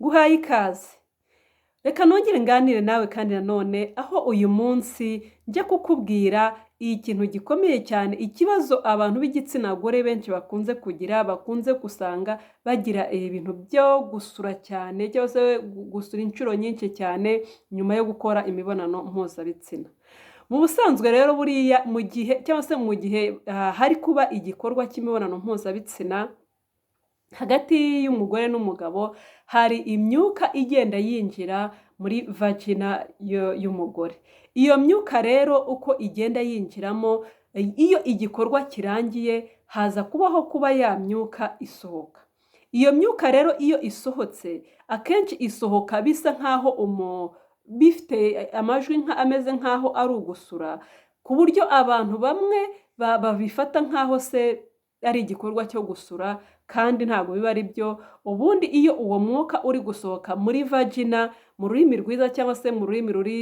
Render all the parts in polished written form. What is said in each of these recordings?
Nguhaye ikaze. Reka nongere nganire nawe kandi nanone aho uyu munsi njya kukubwira ikintu gikomeye cyane, ikibazo abantu b'igitsina gore benshi bakunze kugira, bakunze gusanga bagira ibintu byo gusura cyane cyangwa se gusura inshuro nyinshi cyane nyuma yo gukora imibonano mpuzabitsina. Mu busanzwe rero buriya mu gihe cyangwa se mu gihe hari kuba igikorwa cy'imibonano mpuzabitsina hagati y'umugore n'umugabo, hari imyuka igenda yinjira muri vagina y'umugore. Iyo myuka rero uko igenda yinjiramo, iyo igikorwa kirangiye haza kubaho kuba ya myuka isohoka. Iyo myuka rero iyo isohotse, akenshi isohoka bisa nk'aho bifite amajwi ameze nk'aho ari ugusura, ku buryo abantu bamwe babifata nk'aho se ari igikorwa cyo gusura, kandi ntabwo biba ari byo. Ubundi iyo uwo mwuka uri gusohoka muri vagina, mu rurimi rwiza cyangwa se mu rurimi ruri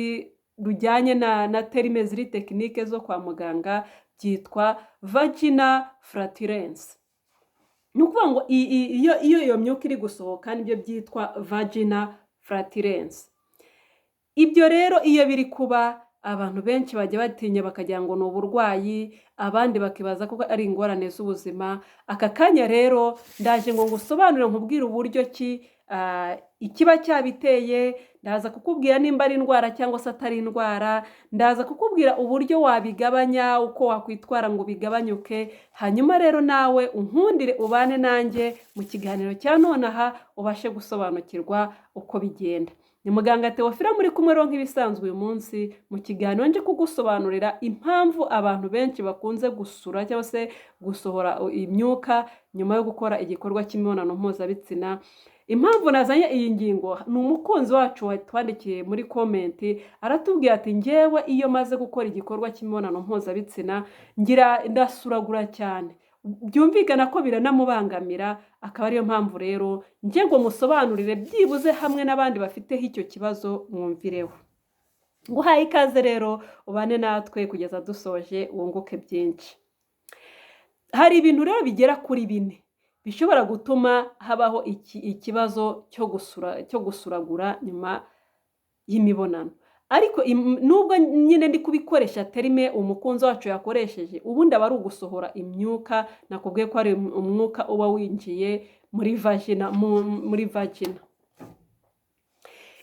rujyanye na termes ziri techniques zo kwa muganga, byitwa vagina flatulence. Ni ukuvuga ngo iyo iyo myuka iri gusohoka nibyo byitwa vagina flatulence. Ibyo rero iyo biri kuba, abantu benshi bajya batinya bakagira ngo ni uburwayi, abandi bakibaza ko ari ingorane z'ubuzima. Aka kanya rero ndaje ngo ngusobanurire, nkubwire uburyo ki ikiba cyabiteye, ndaza kukubwira nimba ari indwara cyangwa se atari indwara, ndaza kukubwira uburyo wabigabanya, uko wakwitwara ngo bigabanyuke. Hanyuma rero nawe unkundire ubane nanjye mu kiganiro cya nonaha, ubashe gusobanukirwa uko bigenda. Ni muganga Theophile muri kumwe rero nk'ibisanzwe uyu munsi mu kiganiro nje kugusobanurira impamvu abantu benshi bakunze gusura cyangwa se gusohora imyuka nyuma yo gukora igikorwa cy'imibonano mpuzabitsina. Impamvu nazanye iyi ngingo ni umukunzi wacu watwandikiye muri comment, aratubwira ati: "Ngewe iyo maze gukora igikorwa cy'imibonano mpuzabitsina ngira ndasuragura cyane." Byumvikana ko biranamubangamira, akaba ariyo mpamvu rero njye ngo musobanurire byibuze hamwe n'abandi bafiteho icyo kibazo mwumvireho. Nguhaye ikaze rero, ubane natwe kugeza dusoje, wunguke byinshi. Hari ibintu rero bigera kuri bine bishobora gutuma habaho ikibazo cyo gusuragura nyuma y'imibonano. Ariko nubwo nyine ndi kubikoresha terme umukunzi wacu yakoresheje, ubundi aba ari ugusohora imyuka. Nakubwiye ko ari umwuka uba winjiye muri vagina muri vagina.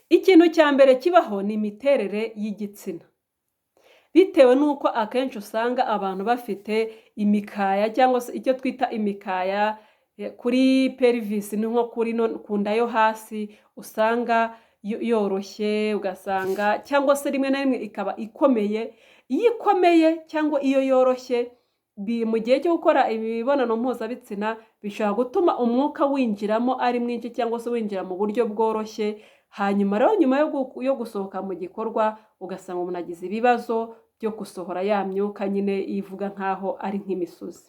Ikintu cya mbere kibaho ni imiterere y'igitsina. Bitewe n'uko akenshi usanga abantu bafite imikaya cyangwa se icyo twita imikaya kuri pelvis, ni nko kuri ku nda yo hasi, usanga yoroshye, ugasanga cyangwa se rimwe na rimwe ikaba ikomeye. Iyo ikomeye cyangwa iyo yoroshye mu gihe cyo gukora imibonano mpuzabitsina, bishobora gutuma umwuka winjiramo ari mwinshi cyangwa se winjira mu buryo bworoshye. Hanyuma rero nyuma yo gusohoka mu gikorwa, ugasanga umuntu agize ibibazo byo gusohora ya myuka nyine ivuga nk'aho ari nk'imisuzi.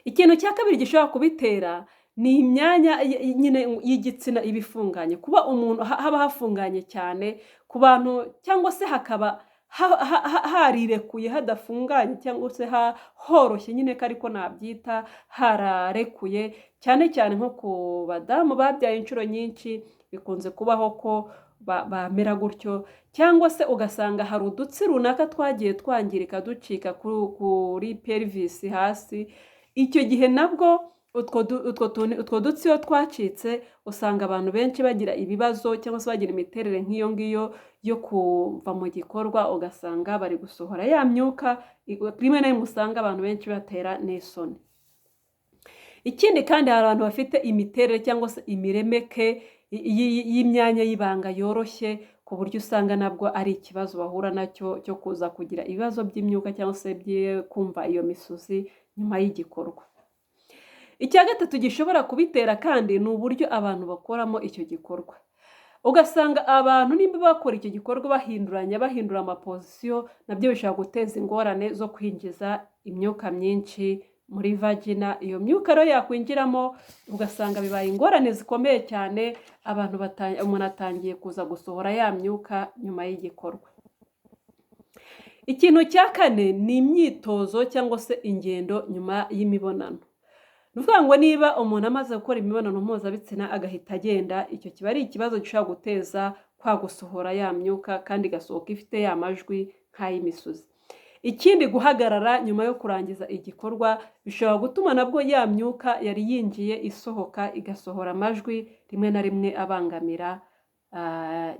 Ikintu cya kabiri gishobora kubitera ni imyanya nyine y'igitsina iba ifunganye, kuba umuntu haba hafunganye cyane ku bantu cyangwa se hakaba harirekuye hadafunganye cyangwa se horoshye nyine, ko ariko nabyita hararekuye, cyane cyane nko ku badamu babyaye inshuro nyinshi bikunze kubaho ko bamera gutyo, cyangwa se ugasanga hari udutsi runaka twagiye twangirika ducika kuri pelvis hasi. Icyo gihe nabwo utwo dutsi iyo twacitse, usanga abantu benshi bagira ibibazo cyangwa se bagira imiterere nk'iyo ngiyo yo kuva mu gikorwa ugasanga bari gusohora ya myuka, rimwe na rimwe usanga abantu benshi batera n'isoni. Ikindi kandi, hari abantu bafite imiterere cyangwa se imiremeke y'imyanya y'ibanga yoroshye, ku buryo usanga nabwo ari ikibazo bahura nacyo cyo kuza kugira ibibazo by'imyuka cyangwa se kumva iyo misuzi nyuma y'igikorwa. Icya gatatu gishobora kubitera kandi ni uburyo abantu bakoramo icyo gikorwa. Ugasanga abantu nimba bakora icyo gikorwa bahinduranya, bahindura amaposition, nabyo bishobora guteza ingorane zo kwinjiza imyuka myinshi muri vagina. Iyo myuka rero yakwinjiramo, ugasanga bibaye ingorane zikomeye cyane, abantu umuntu atangiye kuza gusohora ya myuka nyuma y'igikorwa. Ikintu cya kane ni imyitozo cyangwa se ingendo nyuma y'imibonano. Ni ukuvuga ngo niba umuntu amaze gukora imibonano mpuzabitsina agahita agenda, icyo kiba ari ikibazo gishobora guteza kwa gusohora ya myuka kandi igasohoka ifite ya majwi nk'ay'imisuzi. Ikindi, guhagarara nyuma yo kurangiza igikorwa bishobora gutuma nabwo ya myuka yari yinjiye isohoka, igasohora amajwi rimwe na rimwe abangamira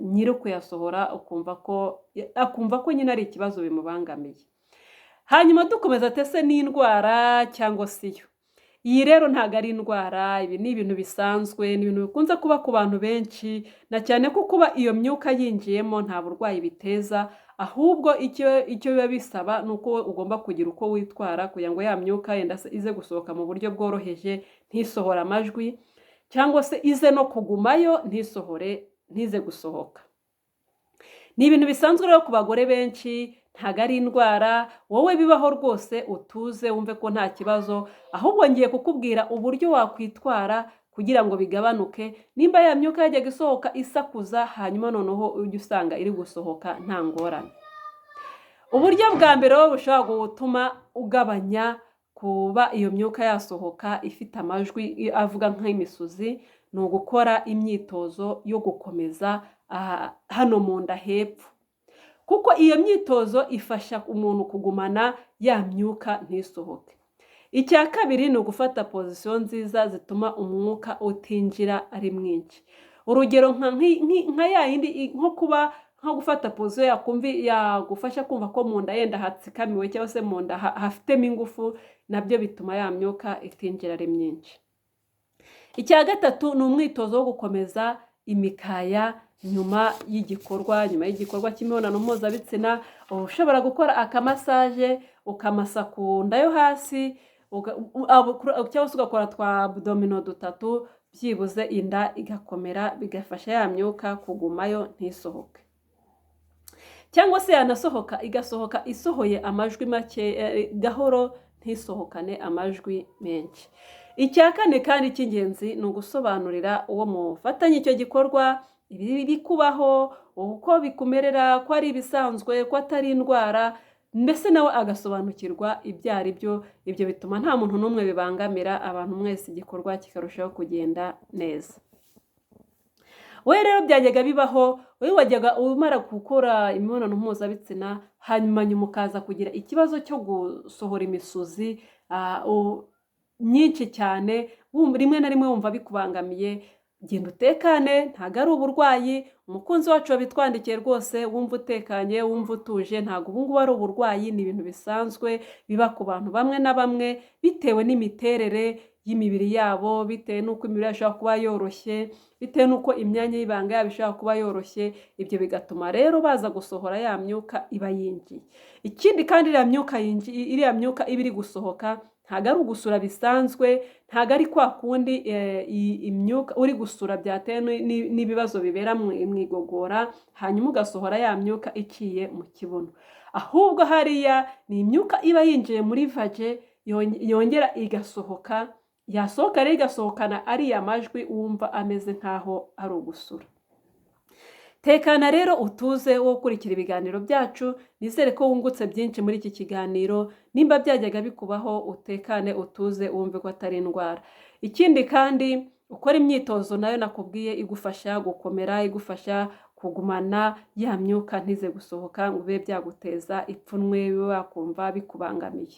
nyiri kuyasohora, ukumva ko akumva ko nyine ari ikibazo bimubangamiye. Hanyuma dukomeza, tese n'indwara cyangwa se iyo? Iyi rero ntabwo ari indwara, ibi ni ibintu bisanzwe, ni ibintu bikunze kuba ku bantu benshi, na cyane ko kuba iyo myuka yinjiyemo nta burwayi biteza, ahubwo icyo biba bisaba ni uko ugomba kugira uko witwara kugira ngo ya myuka yenda se ize gusohoka mu buryo bworoheje, ntisohore amajwi, cyangwa se ize no kugumayo, ntisohore, ntize gusohoka. Ni ibintu bisanzwe rero ku bagore benshi, ntabwo ari indwara. Wowe bibaho rwose, utuze, wumve ko nta kibazo. Ahubwo ngiye kukubwira uburyo wakwitwara kugira ngo bigabanuke, nimba ya myuka yajyaga isohoka isakuza, hanyuma noneho ujye usanga iri gusohoka nta ngorane. Uburyo bwa mbere rero bushobora gutuma ugabanya kuba iyo myuka yasohoka ifite amajwi avuga nk'imisuzi ni ugukora imyitozo yo gukomeza hano mu nda hepfo, kuko iyo myitozo ifasha umuntu kugumana ya myuka ntisohoke. Icya kabiri ni ugufata position nziza zituma umwuka utinjira ari mwinshi. Urugero nka ya yindi, nko kuba nko gufata position yagufasha kumva ko mu nda yenda hatsikamiwe cyangwa se mu nda hafitemo ingufu, nabyo bituma ya myuka itinjira ari myinshi. Icya gatatu ni umwitozo wo gukomeza imikaya nyuma y'igikorwa cy'imibonano mpuzabitsina. Uba ushobora gukora akamassage, ukamasa ku nda yo hasi, cyangwa se ugakora twa abdominaux dutatu, byibuze inda igakomera, bigafasha ya myuka kugumayo ntisohoke, cyangwa se yanasohoka igasohoka isohoye amajwi make, gahoro, ntisohokane amajwi menshi. Icya kane kandi cy'ingenzi ni ugusobanurira uwo mufatanya icyo gikorwa ibi bikubaho, uko bikumerera, ko ari ibisanzwe, ko atari indwara, mbese nawe agasobanukirwa ibyo ari byo. Ibyo bituma nta muntu n'umwe bibangamira, abantu mwese igikorwa kikarushaho kugenda neza. Wowe rero byajyaga bibaho, wowe wajyaga umara gukora imibonano mpuzabitsina, hanyuma nyuma ukaza kugira ikibazo cyo gusohora imisuzi myinshi cyane, rimwe na rimwe wumva bikubangamiye, genda utekane, ntabwo ari uburwayi. Umukunzi wacu wabitwandikiye, rwose wumva utekanye, wumva utuje, ntabwo ubu ngubu ari uburwayi. Ni ibintu bisanzwe biba ku bantu bamwe na bamwe bitewe n'imiterere y'imibiri yabo, bitewe n'uko imibiri yabo ishobora kuba yoroshye, bitewe n'uko imyanya y'ibanga yabo ishobora kuba yoroshye. Ibyo bigatuma rero baza gusohora ya myuka iba yinjiye. Ikindi kandi, iriya myuka iba iri gusohoka ntabwo ari ugusura bisanzwe, ntabwo ari kwa kundi imyuka uri gusura byatewe n'ibibazo bibera mu igogora, hanyuma ugasohora ya myuka iciye mu kibuno. Ahubwo hariya ni imyuka iba yinjiye muri vagin, yongera igasohoka, yasohoka rero igasohokana ariya majwi wumva ameze nk'aho ari ugusura. Tekana rero, utuze, wo gukurikira ibiganiro byacu. Nizere ko wungutse byinshi muri iki kiganiro. Nimba byajyaga bikubaho, utekane, utuze, wumve ko atari indwara. Ikindi kandi, ukora imyitozo nayo nakubwiye igufasha gukomera, igufasha kugumana ya myuka ntize gusohoka ngo bibe byaguteza ipfunwe, bibe wakumva bikubangamiye.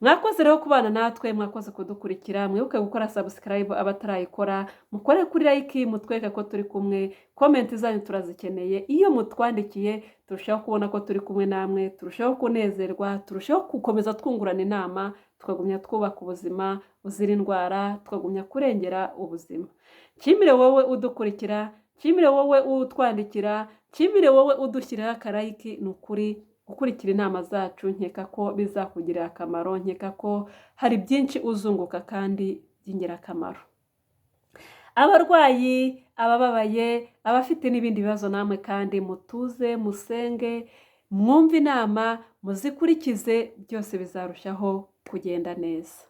Mwakoze rero kubana natwe, mwakoze kudukurikira. Mwibuke gukora subscribe abatarayikora, mukore kuri like, mutwereke ko turi kumwe. Comment zanyu turazikeneye. Iyo mutwandikiye turushaho kubona ko turi kumwe namwe, turushaho kunezerwa, turushaho gukomeza twungurana inama, tukagumya twubaka ubuzima buzira indwara, tukagumya kurengera ubuzima. Nshimire wowe udukurikira, nshimire wowe utwandikira, nshimire wowe udushyiriraho akalike. Ni ukuri, gukurikira inama zacu nkeka ko bizakugirira akamaro, nkeka ko hari byinshi uzunguka kandi by'ingirakamaro. Abarwayi, abababaye, abafite n'ibindi bibazo, namwe kandi mutuze, musenge, mwumve inama, muzikurikize, byose bizarushaho kugenda neza.